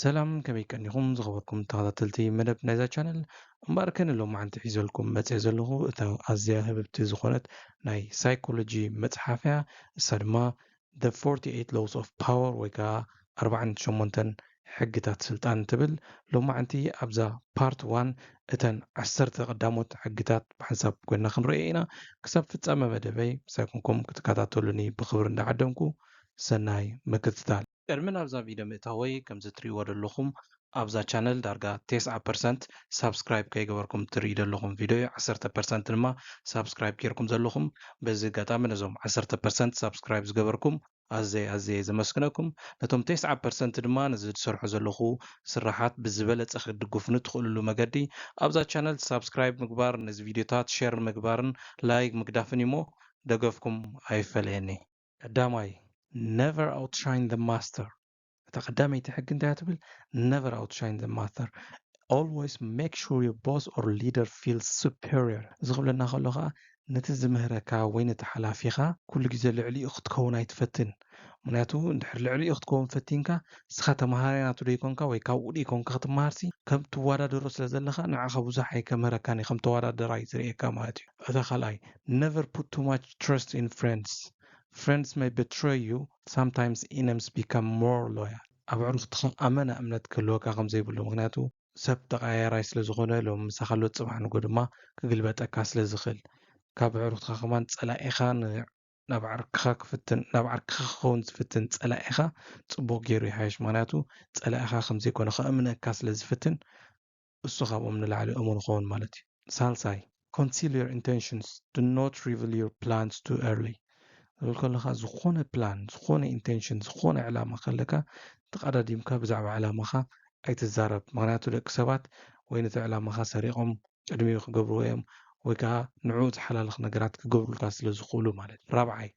ሰላም፣ ከመይ ቀኒኹም ዝኸበርኩም ተኸታተልቲ መደብ ናይዛ ቻነል? እምበኣርከ ንሎማዓንቲ ሒዘልኩም መፅየ ዘለኹ እታ ኣዝያ ህብብቲ ዝኾነት ናይ ሳይኮሎጂ መፅሓፍያ፣ እሳ ድማ The forty-eight Laws of Power ወይ ከዓ ኣርባዓን ሸሞንተን ሕግታት ስልጣን ትብል። ሎማዓንቲ ኣብዛ ፓርት ዋን እተን ዓሰርተ ቀዳሞት ሕግታት ብሓንሳብ ኮይና ክንርእየ ኢና። ክሳብ ፍጻመ መደበይ ምሳይ ኮንኩም ክትከታተሉኒ ብኽብሪ እንዳዓደምኩ ሰናይ ምክትታል። ቅድሚ ናብዛ ቪድዮ ምእታወይ ከምዚ ትሪእዎ ዘለኹም ኣብዛ ቻነል ዳርጋ ተስዓ ፐርሰንት ሳብስክራይብ ከይገበርኩም ትርኢ ዘለኹም ቪድዮ እዩ። ዓሰርተ ፐርሰንት ድማ ሳብስክራይብ ጌርኩም ዘለኹም። በዚ ኣጋጣሚ ነዞም ዓሰርተ ፐርሰንት ሳብስክራይብ ዝገበርኩም ኣዘይ ኣዘየ ዘመስግነኩም። ነቶም ተስዓ ፐርሰንት ድማ ነዚ ዝሰርሖ ዘለኹ ስራሓት ብዝበለጸ ክትድግፉኒ ትኽእልሉ መገዲ ኣብዛ ቻነል ሳብስክራይብ ምግባር፣ ነዚ ቪድዮታት ሸር ምግባርን ላይክ ምግዳፍን እዩሞ ደገፍኩም ኣይፈለየኒ። ቀዳማይ፣ never outshine the master። እታ ቀዳመይቲ ሕጊ እንታይ እያ ትብል? Never outshine the master. Always make sure your boss or leader feels superior። እዚ ክብለና ከሎ ከዓ ነቲ ዝምህረካ ወይ ነቲ ሓላፊኻ ኩሉ ግዜ ልዕሊኡ ክትከውን ኣይትፈትን። ምክንያቱ እንድሕር ልዕሊኡ ክትከውን ፈቲንካ ንስኻ ተምሃራይ ናቱ ዶ ይኮንካ ወይ ካብኡ ዶ ይኮንካ ክትምሃርሲ ከም ትወዳደሮ ስለ ዘለኻ ንዓኻ ብዙሕ ኣይከምህረካን እዩ ከም ተወዳደራይ ዝርእየካ ማለት እዩ። እታ ካልኣይ፣ never put too much trust in friends. Friends may betray you, sometimes enemies become more loyal. ኣብ ኣዕሩኽትኻ ኣመና እምነት ክህልወካ ከም ዘይብሉ፣ ምክንያቱ ሰብ ተቐያያራይ ስለ ዝኾነ ሎም ምሳኻ ኣሎ ጽባሕ ንጎ ድማ ክግልበጠካ ስለ ዝኽእል፣ ካብ ኣዕሩኽትኻ ከማን ጸላኢኻ ን- ናብ ዓርክኻ ክፍትን ናብ ዓርክኻ ክኸውን ዝፍትን ጸላኢኻ ጽቡቕ ገይሩ ይሓይሽ። ምክንያቱ ጸላኢኻ ከም ዘይኮነ ከእምነካ ስለ ዝፍትን እሱ ካብኦም ንላዕሊ እሙን ክኸውን ማለት እዩ። ሳልሳይ፣ conceal your intentions, do not reveal your plans too early። ዝብል ከለኻ ዝኾነ ፕላን፣ ዝኾነ ኢንቴንሽን፣ ዝኾነ ዕላማ ከለካ ተቐዳዲምካ ብዛዕባ ዕላማኻ ኣይትዛረብ። ምክንያቱ ደቂ ሰባት ወይ ነቲ ዕላማኻ ሰሪቖም ቅድሚኡ ክገብርዎ እዮም ወይ ከዓ ንዕኡ ዝሓላልኽ ነገራት ክገብሩልካ ስለ ዝኽእሉ ማለት እዩ። ራብዓይ፣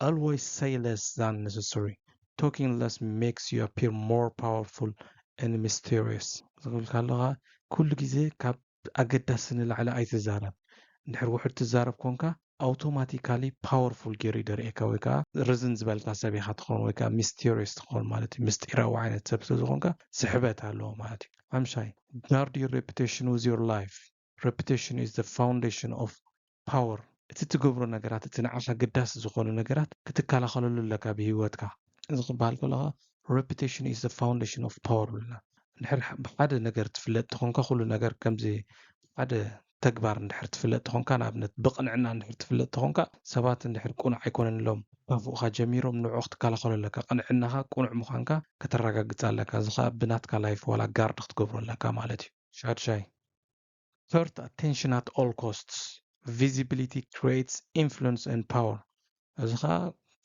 always say less than necessary. Talking less makes you appear more powerful and mysterious። ዝብል ከለኻ ኩሉ ግዜ ካብ ኣገዳሲ ንላዕሊ ኣይትዛረብ። እንድሕር ውሑድ ትዛረብ ኮንካ ኣውቶማቲካሊ ፓወርፉል ገይሩ ይደርእየካ ወይ ከዓ ርዝን ዝበልካ ሰብ ኢኻ ትኸውን ወይ ከዓ ሚስቴሪየስ ትኸውን ማለት እዩ። ምስጢራዊ ዓይነት ሰብ ስለ ዝኾንካ ስሕበት ኣለዎ ማለት እዩ። ሓምሻይ፣ guard your reputation with your life. Reputation is the foundation of power። እቲ ትገብሮ ነገራት፣ እቲ ንዓኻ ኣገዳሲ ዝኾኑ ነገራት ክትከላኸለሉ ኣለካ ብህይወትካ። እዚ ክበሃል ከለኻ reputation is the foundation of power ብልና። እንድሕር ብሓደ ነገር ትፍለጥ ተኾንካ፣ ኩሉ ነገር ከምዚ ሓደ ተግባር እንድሕር ትፍለጥ ተኾንካ፣ ንኣብነት ብቕንዕና እንድሕር ትፍለጥ ተኾንካ፣ ሰባት እንድሕር ቅኑዕ ኣይኮነን ኢሎም ካፍኡኻ ጀሚሮም ንዕኡ ክትከላኸሎ ኣለካ። ቅንዕናኻ፣ ቅኑዕ ምዃንካ ከተረጋግጽ ኣለካ። እዚ ኸኣ ብናትካ ላይፍ ዋላ ጋርድ ክትገብሮ ኣለካ ማለት እዩ። ሻድሻይ፣ court attention at all costs. Visibility creates influence and power. እዚ ኸኣ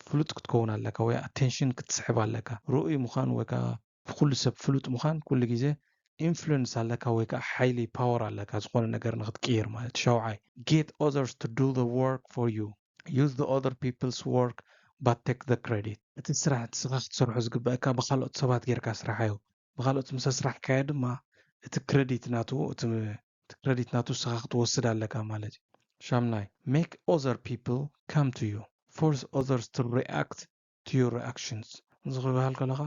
ፍሉጥ ክትከውን ኣለካ ወይ ኣቴንሽን ክትስሕብ ኣለካ። ርኡይ ምዃን ወይ ከዓ ብኩሉ ሰብ ፍሉጥ ምዃን ኩሉ ግዜ ኢንፍሉንስ ኣለካ ወይ ከዓ ሓይሊ ፓወር ኣለካ ዝኾነ ነገር ንክትቅይር ማለት። ሻውዓይ፣ get others to do the work for you. Use the other people's work but take the credit. እቲ ስራሕ ንስኻ ክትሰርሖ ዝግበአካ ብካልኦት ሰባት ጌርካ ስራሓዮ። ብካልኦት ምስ ኣስራሕካዮ ድማ እቲ ክረዲት ናቱ እቲ እቲ ክረዲት ናቱ ንስኻ ክትወስድ ኣለካ ማለት እዩ። ሻምናይ፣ make other people come to you. Force others to react to your reactions. እዚ ክበሃል ከለኻ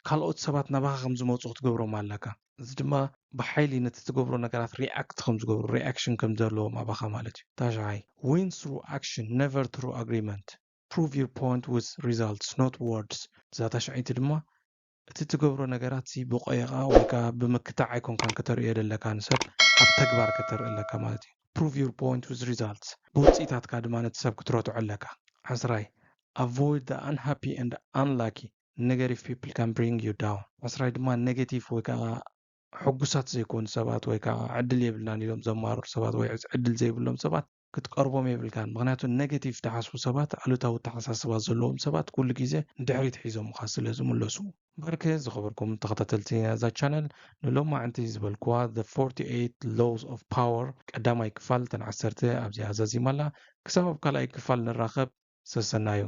ካልኦት ሰባት ናባኻ ከም ዝመፁ ክትገብሮም ኣለካ። እዚ ድማ ብሓይሊ ነቲ ትገብሮ ነገራት ሪኣክት ከም ዝገብሩ፣ ሪኣክሽን ከም ዘለዎም ኣባኻ ማለት እዩ። ታሽዓይ፣ win through action, never through agreement. Prove your point with results, not words. እዛ ታሽዐይቲ ድማ እቲ ትገብሮ ነገራት ሲ ብቆየቃ ወይ ከዓ ብምክታዕ ኣይኮንካን ከተርእዮ ዘለካ ንሰብ፣ ኣብ ተግባር ከተርኢ ኣለካ ማለት እዩ። Prove your point with results። ብውፅኢታትካ ድማ ነቲ ሰብ ክትረትዖ ኣለካ። ዓስራይ፣ avoid the unhappy and unlucky, negative people can bring you down። ዓስራይ ድማ ኔጌቲቭ ወይ ከዓ ሕጉሳት ዘይኮኑ ሰባት ወይ ከዓ ዕድል የብልናን ኢሎም ዘማርሩ ሰባት ወይ ዕድል ዘይብሎም ሰባት ክትቀርቦም የብልካን። ምክንያቱ ኔጌቲቭ ዝሓስቡ ሰባት፣ ኣሉታዊ ኣተሓሳስባ ዘለዎም ሰባት ኩሉ ግዜ ንድሕሪት ሒዞምኻ ስለ ዝምለሱ። በርከ ዝኸበርኩም ተኸታተልቲ ናይዛ ቻነል፣ ንሎማዕንቲ ዝበልኩዋ The forty-eight Laws of Power ቀዳማይ ክፋል እተን ዓሰርተ ኣብዚኣ ዛዚማ ኣላ። ክሳብ ኣብ ካልኣይ ክፋል ንራኸብ፣ ሰሰናዩ።